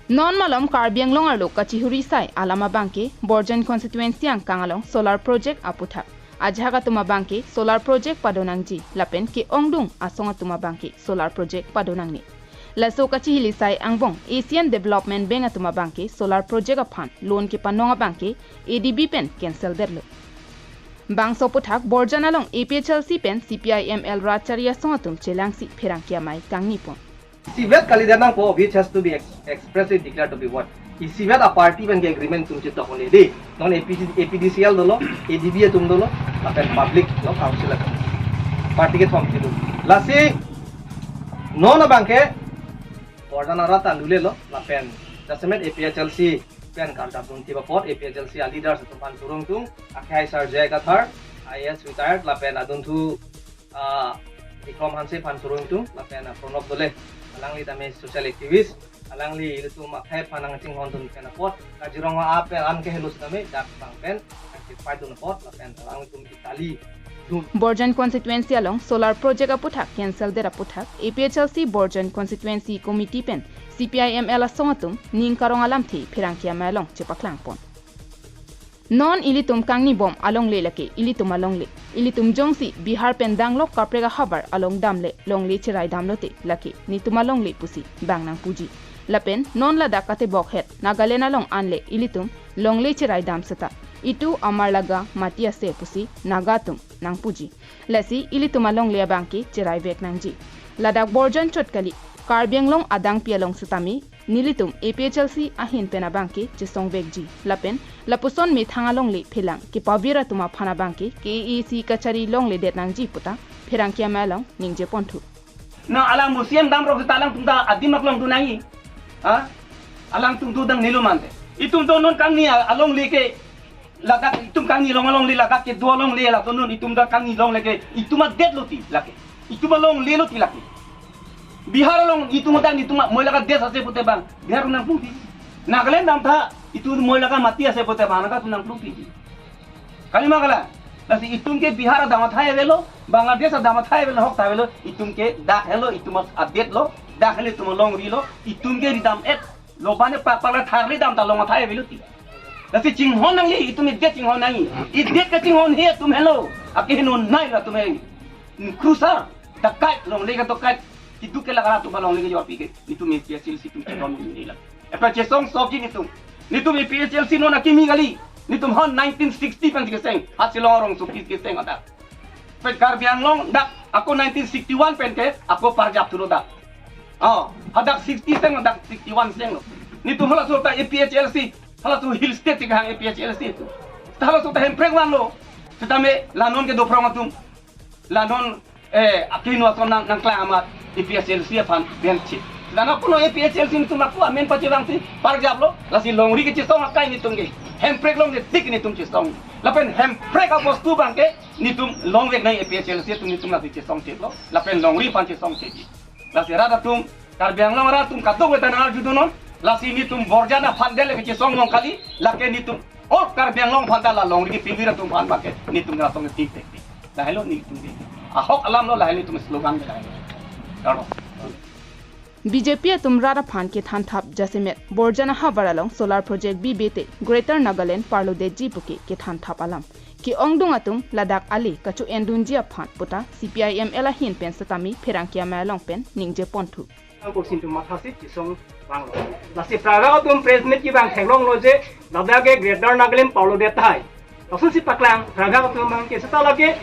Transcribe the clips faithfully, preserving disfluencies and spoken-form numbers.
Non malom Karbi Anglong arlo kachihuri sai alam abangke Borjan constituency angkang along solar project aputhak ajahak atum abangke solar project padonangji lapen ke-ongdung asong atum abangke solar project padonangne. Laso kachihili sai angbong Asian Development Bank atum abangke solar project aphan loan kepanong abangke A D B pen cancel detlo. Bangso aputhak Borjan along A P H L C pen C P I M L rat chari asong atum chelangsi pherangke amei kangnipon. Isivet kalidet nangpo, which has to be ex- expressly declared to be what? Isivet a party pen ke agreement atum chetok onle de. Non A P D, A P D C L dolo, A D B atum dolo, lapen public lo council atum. Party kethom chedo. Lasi non abangke Borjan arat ta lulelo, lapen jasemet A P H L C pen karjap dunthip apot, A P H L C a leaders atum aphan chorongtung, akhai Sir J I Kathar, I A S retired, lapen adunthu ah, Bikram Hanse aphan chorongtung, lapen, ah, Pranab Doley, alangli tame social activist, alangli ilitum akhai aphan nangchinghon dun pen apot, Kaziranga ape an ke helo sitame, dak bang pen, kangchirpai dun apot, lapen alanglitum itali dun. Borjan constituency along solar project aputhak cancel det aputhak, A P H L C Borjan constituency committee pen C P I M L asong atum ning karong alamthe pherangke amei along chepaklangpon. Non ilitum kangnibom alongle lake ilitum alongle. Ilitum jongsi Bihar pen danglok kaprek ahavar along damle longle cherai damlote lake netum alongle pusi bang nangpuji. Lapen non ladak katebok het Nagaland along anle ilitum longle cherai dam seta itu amar laga mati ase pusi Naga atum nangpuji. Lasi ilitum alongle abangke cherai vek nangji. Ladak Borjan chot kali, Karbi Anglong adangpi along sitame nelitum A P H L C ahin pen abangke chesong vekji. Lapen lapuson methang alongle phelang kepavir atum aphan abangke K A A C kachari longledet nangji puta pherangke amei along ningjeponthu. Na alang museum damrok seta alangtum ta adim aklong tu nangji. Ha? Alangtum tu dang nilu mante. Itum tu non kangni a-, alongle ke ladak itum kangni along alongle ladak kedo alongle la tu non itum ta kangni alongle ke itum adet lo ti lake. Itum alongle lo ti lake. Bihar along itum adak itum moi laga des ase pute bang. Bihar nangplung ti. Nagaland damtha itum moi laga mati ase pute bang, Naga atum nangplung ti. Kalima kalang. Lasi itum ke Bihar adam athai avelo, Bangladesh adam athai avelo, hok ta avelo, itum ke dak helo, itum adet lo, dak helo itum alongri lo, itum ke ridam et, lo bane pakpala tharli dam ta long athai avelo ti. Lasi chinghon nangji, itum idet chinghon nangji. Idet kachinghon he atum helo, ake heno nai la atum he. Crusader, dacoit, longle ka dacoit, kiduk ke laga atum alongle ke jorpi ke, itum A P H L C itum ke don ni la. Apa chesong soki nitum. Nitum A P H L C non akimi kali. Nitum hon nineteen sixty pen keseng. Hat silong arong suki keseng ada. Pen Karbi Anglong dak ako nineteen sixty-one pen ke ako parjap tulo dak. Oh, hadak sixty seng, hadak sixty-one seng lo. Nitum halaso ta A P H L C, halaso hill state ke hang A P H L C tu. Halaso ta hemprek vanlo. Setame la non ke dophrong atum. La non, eh, akehingno ason nang, nangklang amat A P H L C aphan benchit. Lana pulo A P H L C nitum ako amen pachevangsi parjaplo, lasi longri kechesong akai nitum ke. Hemprek longri tik nitum chesong. Lapen hemprek abostu abangke nitum longvek nang A P H L C atum nitum lasi chesongchitlo. Lapen longri aphan chesongchit. Lasi rat atum, Karbi Anglong rat atum kadokave ta nangarju dunnon. Lasi nitum Borjan aphan dele kechesong long kali, lake nitum all Karbi Anglong aphan ta la longri kepivir atum aphan abangke nitum rat atum tik tik tik. Lahelo nitum tik. Ahok alam lo lahelo nitum slogan ke lahelo. Karo. B J P atum rat aphan kethanthap jasemet Borjan ahavar along solar project bibete Greater Nagaland parlodetji puke kethanthap alam. Ke-ongdung atum ladak ale kacho-endunji aphan puta C P I M L ahin pen setame pherangke amei along pen ningjeponthu. Ang koksin tu matha si chesong vanglo. Lasi prabha atum press meet kevang theklonglo je ladak ke Greater Nagaland parlodet tahai. Lason si paklang prabha atum abangke seta lake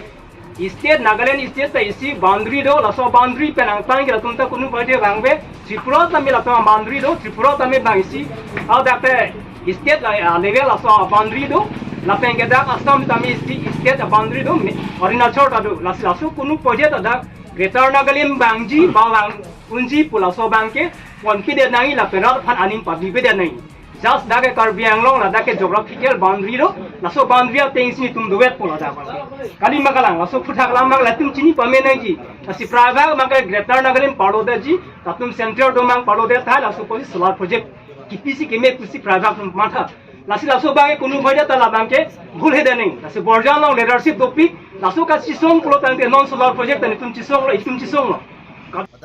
state, Nagaland state ta isi boundary do, laso boundary pen angtang ke latum ta kunu bade vangve, Tripura tame latum boundary do, Tripura tame bang isi, hadak te state la, ah, level laso boundary do, lapen ke dak Assam tame isi state boundary do, me-, Arunachal ta do, las-, laso kunu bade ta dak Greater Nagaland vangji, ba vang unji pu laso abangke ponpidet nangji lapen rat aphan aning pabibedet nangji. Just dak ke Karbi Anglong ladak ke geographical boundary do, laso boundary ateng si nitum dovet pu ladak abangke. Kalima kalang, laso aphuthak alam abang latum chini pame nangji. Lasi prabha abangke Greater Nagaland parlodetji, latum central do abang parlodet tahai, laso apotsi solar project kipisi keme pusi prabha atum matha. Lasi laso abangke kunu bade ta labangke bhul hede nangji. Lasi Borjan along leadership dopik, laso kachesong pulo tangte non solar project ta nitum chesonglo, itum chesonglo.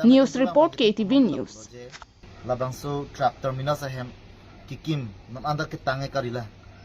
News report K T V News. Labangso truck terminus ahem kekim non anta ketang e karila.